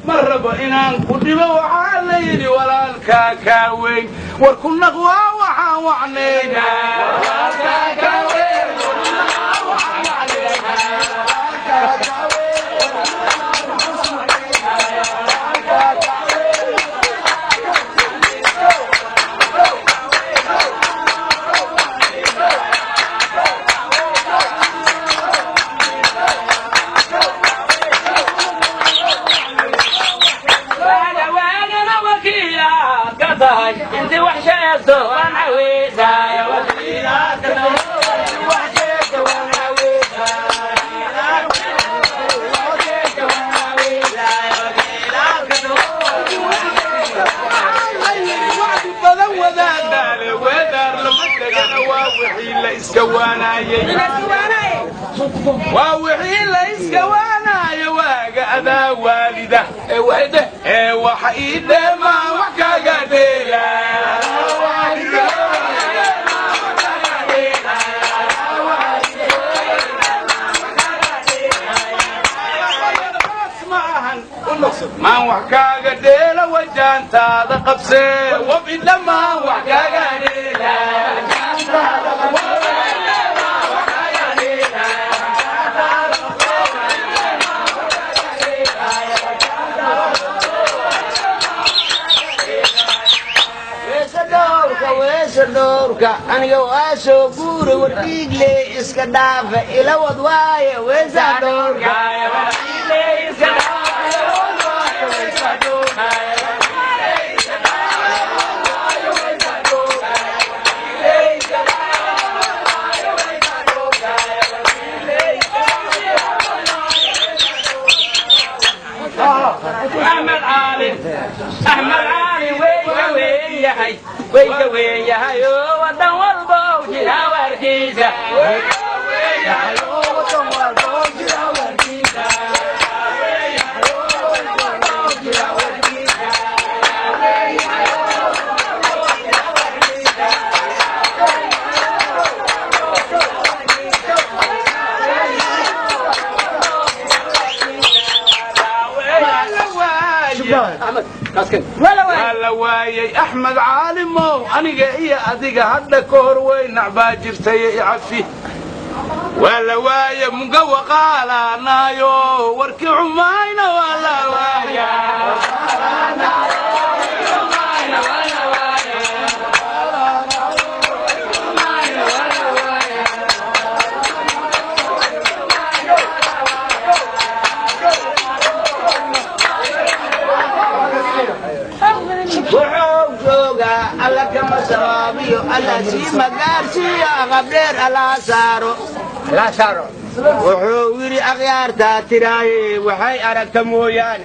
Ma rabo inaan ku dhibo. Waxaa la yidhi walaalkaa kaa weyn, war ku naq waa waxaan wacnayna. Waagana wakiilaad ka tahay inti wax sheegto waan caweysay. Wacdi badan wadaadaale weedaar lama degana. Waa wixii la iska waanaayey, waa wixii la iska waanaayo. Waaga adaa waalida ee waxa ii dheemaa wax kaaga dheela. Maan wax kaaga dheela, wajaantaada qabsee wabidhamaan wax kaaga dheela. Weesa dhowrka, weesa dhowrka, aniga waa soo guura. War dhiigle iska dhaafa, ila wad waaye weesa dhowrka. Axmed Cali, Axmed Cali, way ka weyn yahay, way ka weyn yahay oo wadan walba u jira warkiisa. Waa la waayey Axmed Caalimow. Aniga iyo adiga hadda ka hor weynac baa jirtay, icafi. Waa la waaye muga waqaalaanaayo, warkii xumayna waa la waaya. Wuxuu joogaa Alla kama sawaabiyo, Alla sii magaarsiiyo, aqabdheer Allaa saaro. Wuxuu yidhi akhyaartaa tiraaye waxay aragta mooyaane.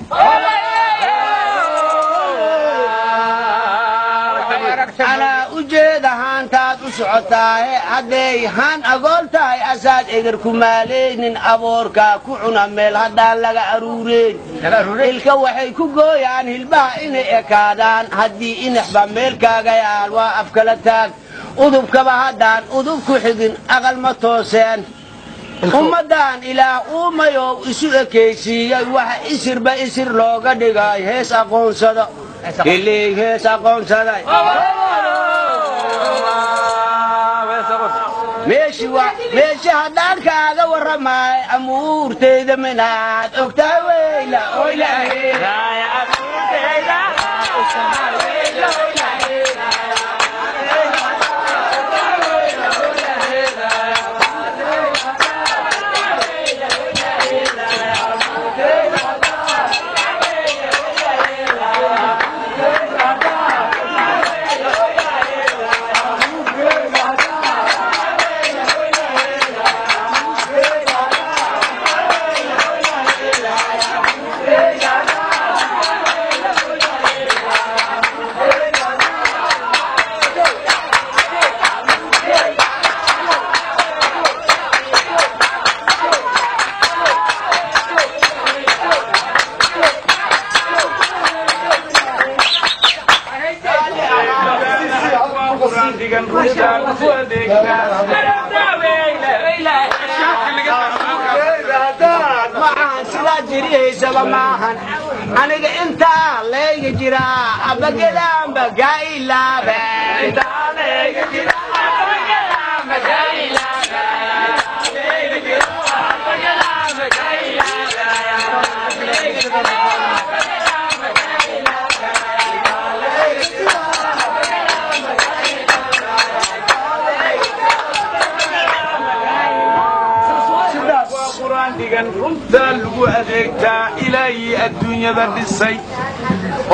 Anaa ujeeda haantaad u socotaahe, hadday haan agool tahay asaad eger ku maalaynin, aboorkaa ku cuna meel haddaan laga aruureyn. Ilka waxay ku gooyaan hilbaha inay ekaadaan, haddii inaxba meelkaaga yaal waa afkala taag. Udubkaba haddaan udub ku xigin aqal ma tooseen. Ummaddan Ilaah uumayow isu ekaysiiyey, waxa isirba isir looga dhigay hees aqoonsado hiley, hees aqoonsaday. Meeshi haddaan kaaga warramaay amuurtayda minaad ogtahay weyla oylahe. Qur-aan dhigan runtaan ku adeegnaa. Maxaan sidaa jirihaysa. Sidiisaba maahan aniga intaa layga jiraa abagadaanba gaa ilaabe. Waa qur-aan dhigan, runtaa lagu adeegtaa. Ilaahii adduunyada dhisay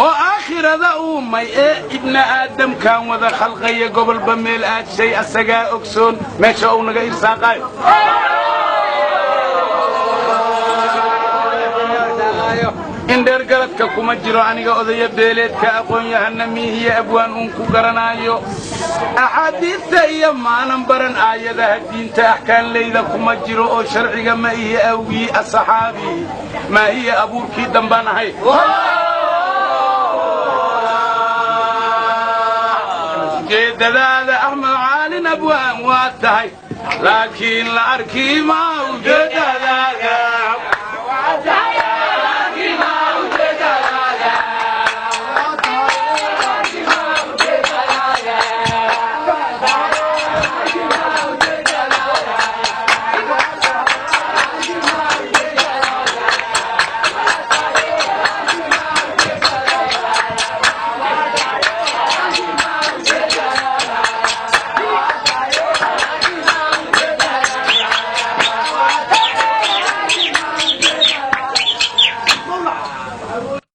oo aakhirada uumay ee ibna aadamkan wada khalqaya, gobolba meel aadshay, asagaa ogsoon meesha uu naga irsaaqaayo. Indheer garadka kuma jiro aniga odaya beeleedka, aqoon-yahana miihiya, abwaan uun ku garanaayo axaadiidta iyo maanan baran aayadaha diinta. Axkaanleyda kuma jiro oo sharciga ma ihi awgii asaxaabi maa hiya, abuurkii dambaan ahay. Ujeeddadaada, Axmed Caalin, abwaan waa tahay, laakiin la arki maa ujeed.